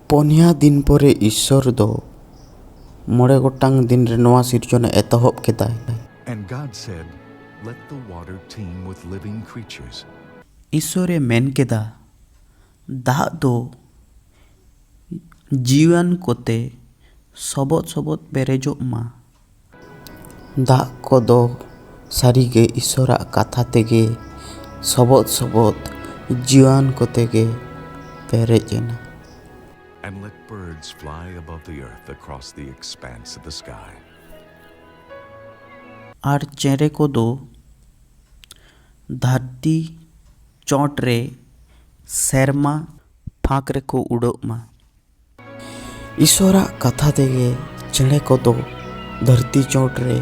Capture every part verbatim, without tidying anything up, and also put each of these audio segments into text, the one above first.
ᱯᱚᱱᱭᱟ ᱫᱤᱱ ᱯᱚᱨᱮ ᱤᱥᱥᱚᱨ ᱫᱚ ᱢᱚᱬᱮ ᱜᱚᱴᱟᱝ ᱫᱤᱱ ᱨᱮ ᱱᱚᱣᱟ ᱥᱤᱨᱡᱚᱱᱮ ᱮᱛᱚᱦᱚᱵ ᱠᱮᱫᱟᱭ᱾ And God said, "Let the water teem with living creatures." ᱤᱥᱥᱚᱨᱮ ᱢᱮᱱ ᱠᱮᱫᱟ, ᱫᱟᱜ ᱫᱚ ᱡᱤᱣᱤᱭᱟᱱ ᱠᱚᱛᱮ ᱥᱚᱵᱚᱫ ᱥᱚᱵᱚᱫ ᱯᱮᱨᱮᱡᱚᱜ ᱢᱟ᱾ ᱫᱟᱜ ᱠᱚᱫᱚ ᱥᱟᱹᱨᱤᱜᱮ ᱤᱥᱥᱚᱨᱟᱜ ᱠᱟᱛᱷᱟ ᱛᱮᱜᱮ ᱥᱚᱵᱚᱫ ᱥᱚᱵᱚᱫ ᱡᱤᱣᱤᱭᱟᱱ ᱠᱚᱛᱮ ᱜᱮ ᱯᱮᱨᱮᱡ ᱮᱱᱟ᱾ And let birds fly above the earth across the expanse of the sky. ᱟᱨ ᱪᱮᱬᱮ ᱠᱚᱫᱚ ᱫᱷᱟᱹᱨᱛᱤ ᱪᱚᱴ ᱨᱮ ᱥᱮᱨᱢᱟ ᱯᱷᱟᱸᱠ ᱨᱮᱠᱚ ᱩᱰᱟᱹᱜ ᱢᱟ᱾ ᱤᱥᱥᱚᱨᱟᱜ ᱠᱟᱛᱷᱟ ᱛᱮᱜᱮ ᱪᱮᱬᱮ ᱠᱚᱫᱚ ᱫᱷᱟᱹᱨᱛᱤ ᱪᱚᱴ ᱨᱮ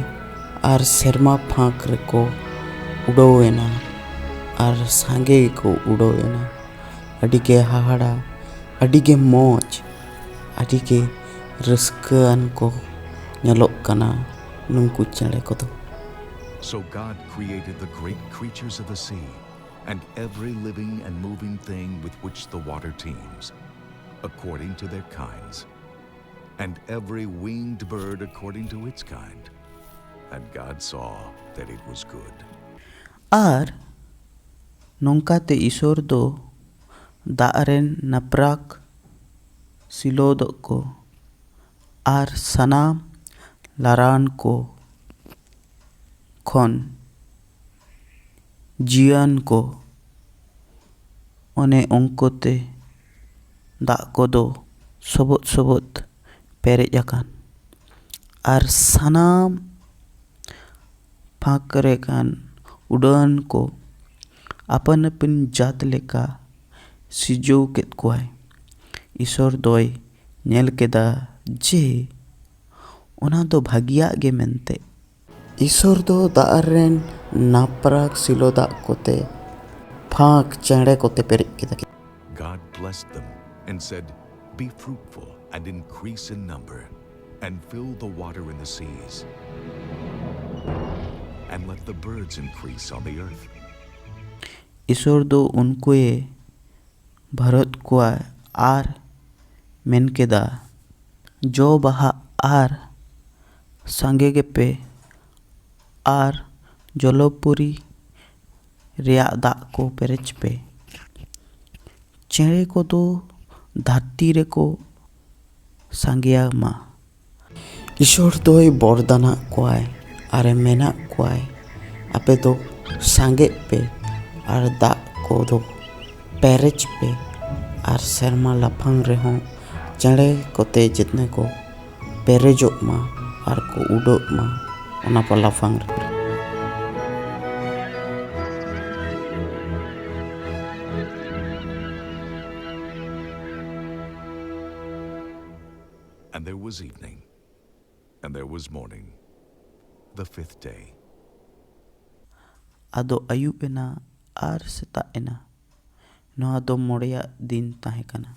ᱟᱨ ᱥᱮᱨᱢᱟ ᱯᱷᱟᱸᱠ ᱨᱮᱠᱚ ᱩᱰᱟᱹᱣ ᱮᱱᱟ ᱟᱨ ᱥᱟᱸᱜᱮ ᱜᱮᱠᱚ ᱩᱰᱟᱹᱣ ᱮᱱᱟ᱾ ᱟᱹᱰᱤ ᱜᱮ ᱦᱟᱦᱟᱲᱟ, ᱟᱹᱰᱤ ᱜᱮ ᱢᱚᱡᱽ, ᱟᱹᱰᱤ ᱜᱮ ᱨᱟᱹᱥᱠᱟᱹᱣᱟᱱ ᱠᱚ ᱧᱮᱞᱚᱜ ᱠᱟᱱᱟ ᱱᱩᱝᱠᱩ ᱪᱮᱬᱮ ᱠᱚᱫᱚ᱾ So God created the great creatures of the sea and every living and moving thing with which the water teems, according to their kinds, and every winged bird according to its kind. And God saw that it was good. ᱟᱨ ᱱᱚᱝᱠᱟᱛᱮ ᱤᱥᱚᱨ ᱫᱚ ᱫᱟᱜ ᱨᱮᱱ ᱱᱟᱯᱨᱟᱠ ᱥᱤᱞᱚᱫᱚᱜ ᱠᱚ ᱟᱨ ᱥᱟᱱᱟᱢ ᱞᱟᱨᱟᱱ ᱠᱚ ᱠᱷᱚᱱ ᱡᱤᱭᱟᱹᱱ ᱠᱚ ᱚᱱᱮ ᱚᱝᱠᱚᱛᱮ ᱫᱟᱜ ᱠᱚᱫᱚ ᱥᱚᱵᱚᱫ ᱥᱚᱵᱚᱫ ᱯᱮᱨᱮᱡ ᱟᱠᱟᱱ ᱟᱨ ᱥᱟᱱᱟᱢ ᱯᱷᱟᱸᱠ ᱨᱮ ᱜᱟᱱ ᱩᱰᱟᱹᱱ ᱠᱚ ᱟᱯᱟᱱ ᱟᱹᱯᱤᱱ ᱡᱟᱛ ᱞᱮᱠᱟ ᱥᱤᱨᱡᱟᱹᱣ ᱠᱮᱫ ᱠᱚᱣᱟᱭ᱾ ᱤᱥᱚᱨ ᱫᱚᱭ ᱧᱮᱞ ᱠᱮᱫᱟ ᱡᱮ ᱚᱱᱟ ᱫᱚ ᱵᱷᱟᱹᱜᱤᱭᱟᱜ ᱜᱮ ᱢᱮᱱᱛᱮ᱾ ᱤᱥᱚᱨ ᱫᱚ ᱫᱟᱜ ᱨᱮᱱ ᱱᱟᱯᱨᱟᱠ ᱥᱤᱞᱚ ᱫᱟᱜ ᱠᱚᱛᱮ ᱯᱷᱟᱸᱠ ᱪᱮᱬᱮ ᱠᱚᱛᱮ ᱯᱮᱨᱮᱡ ᱠᱮᱫᱟ᱾ God blessed them and said, "Be fruitful and increase in number, and fill the water in the seas, and let the birds increase on the earth." ᱤᱥᱚᱨ ᱫᱚ ᱩᱱᱠᱩᱭᱮ ᱵᱷᱟᱨᱚᱛ ᱠᱚᱣᱟ ᱟᱨ ᱢᱮᱱ ᱠᱮᱫᱟ, ᱡᱚ ᱵᱟᱦᱟ ᱟᱨ ᱥᱟᱸᱜᱮ ᱜᱮᱯᱮ ᱟᱨ ᱡᱚᱞᱚᱯᱩᱨᱤ ᱨᱮᱭᱟᱜ ᱫᱟᱜ ᱠᱚ ᱯᱮᱨᱮᱡ ᱯᱮ᱾ ᱪᱮᱬᱮ ᱠᱚᱫᱚ ᱫᱷᱟᱹᱨᱛᱤ ᱨᱮᱠᱚ ᱥᱟᱸᱜᱮᱭᱟ ᱢᱟ᱾ ᱤᱥᱚᱨ ᱫᱚᱭ ᱵᱚᱨᱫᱟᱱᱟᱜ ᱠᱚᱣᱟᱭ ᱟᱨᱮ ᱢᱮᱱᱟᱜ ᱠᱚᱣᱟᱭ, ᱟᱯᱮ ᱫᱚ ᱥᱟᱸᱜᱮᱜ ᱯᱮ ᱟᱨ ᱫᱟᱜ ᱠᱚᱫᱚ ᱯᱮᱨᱮᱡ ᱯᱮ, ᱟᱨ ᱥᱮᱨᱢᱟ ᱞᱟᱯᱷᱟᱝ ᱨᱮᱦᱚᱸ ᱪᱮᱬᱮ ᱠᱚᱛᱮ ᱡᱮᱛᱱᱮ ᱠᱚ ᱯᱮᱨᱮᱡᱚᱜ ᱢᱟ ᱟᱨ ᱠᱚ ᱩᱰᱟᱹᱜ ᱢᱟ ᱚᱱᱟ ᱯᱚ ᱞᱟᱯᱷᱟᱝ ᱨᱮ᱾ And there was evening, and there was morning, the fifth day. ᱟᱫᱚ ᱟᱹᱭᱩᱵ ᱮᱱᱟ ᱟᱨ ᱥᱮᱛᱟᱜ ᱮᱱᱟ᱾ ᱱᱚᱣᱟ ᱫᱚ ᱢᱚᱬᱮᱭᱟᱜ ᱫᱤᱱ ᱛᱟᱦᱮᱸ ᱠᱟᱱᱟ᱾